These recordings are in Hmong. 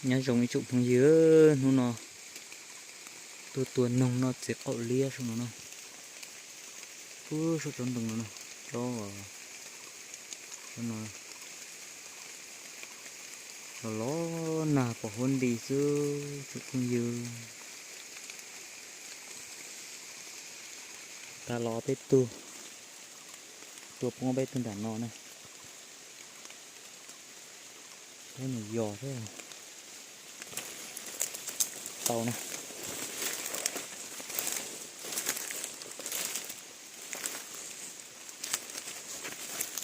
Nyob zoo ib tsoom phooj ywg, hnub no tuaj tua noog noj txiv qaum liab saum no na. Ub, saum tsob ntoo no na, tsob, tsob no los los nag pom huab nti xwb tsoom phooj ywg. Tag los peb tug, tua poob peb tug nram no na. Peb mus yos thiab. Tau na.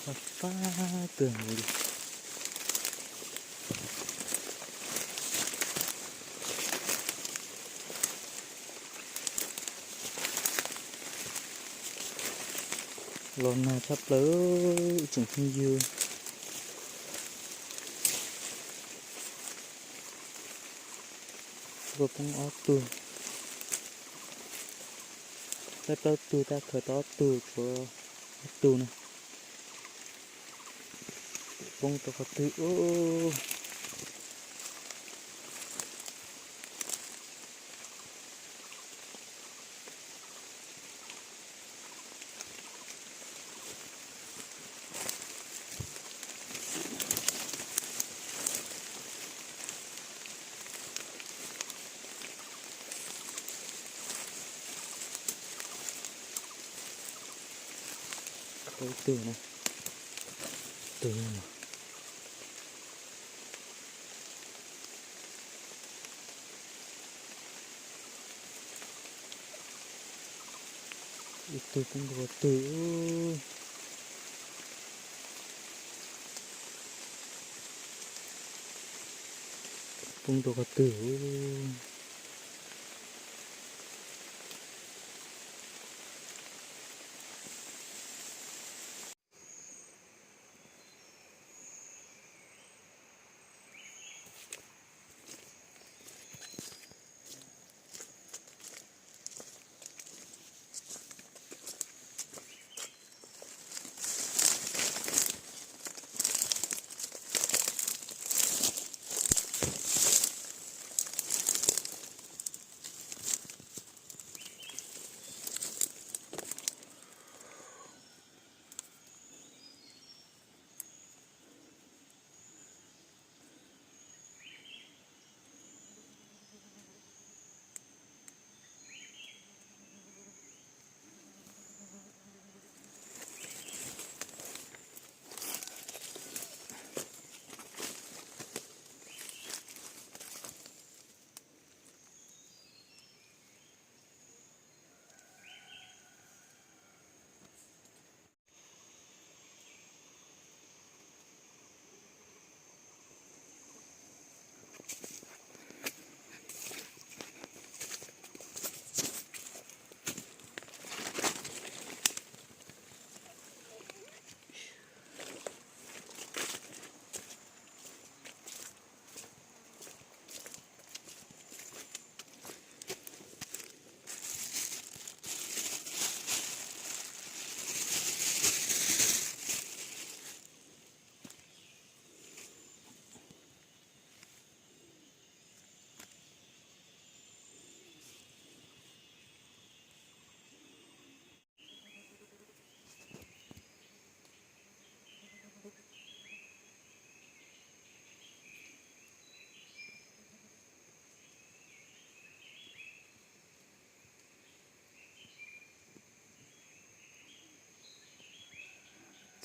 Fab fab kawg nkaus li. Los nag tshaj plaws ib tsoom phooj ywg. Tuaj poob ob tug, tab plaub tug tab khaws tau ob tug, tshuav ob tug na. Poob rau qhov twg ub. Tau ib tug na, tug no. Ib tug poob rau qhov twg. Poob rau qhov twg.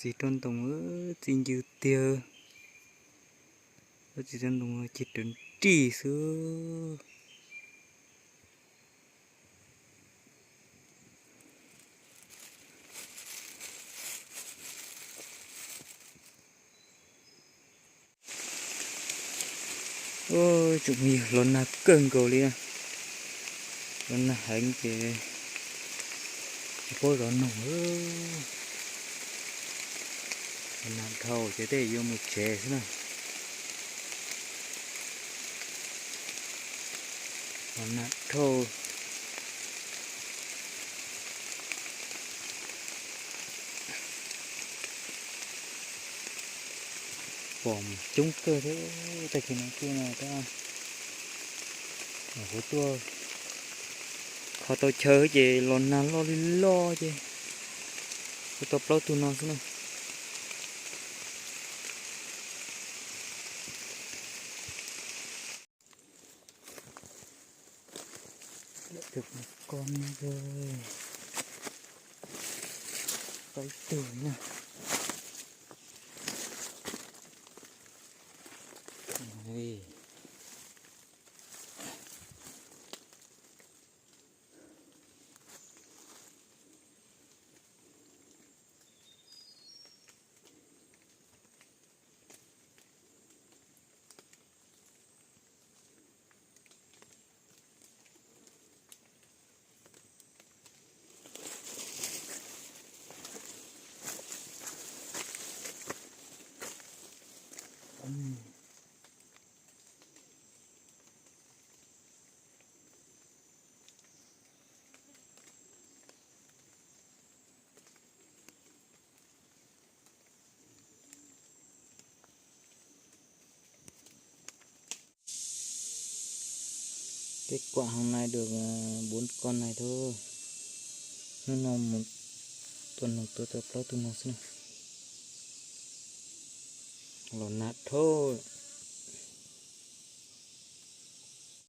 Txiv rau ntoo, txiv ncw tiag. Txiv rau ntoo ces raws nrij xwb. Tsoom phooj ywg, los nag kawg nkaus li na. Los nag heev ces tsis paub zov noog. Los nag dhau ces tej yuav mus tsev xwb na. Los nag dhau. Pom coob kawg thiab, tag kis no tuaj no tab, kuv tuaj kho tau chaw ces los nag loj li loj ces kuv tau plaub tug no xwb na. Tus ko, ko na, plaub tug na. Kết quả hôm nay được, à, bốn con này thôi. Hnub no mus tua noog tua tau plaub tug no xwb na. Los nag dhau.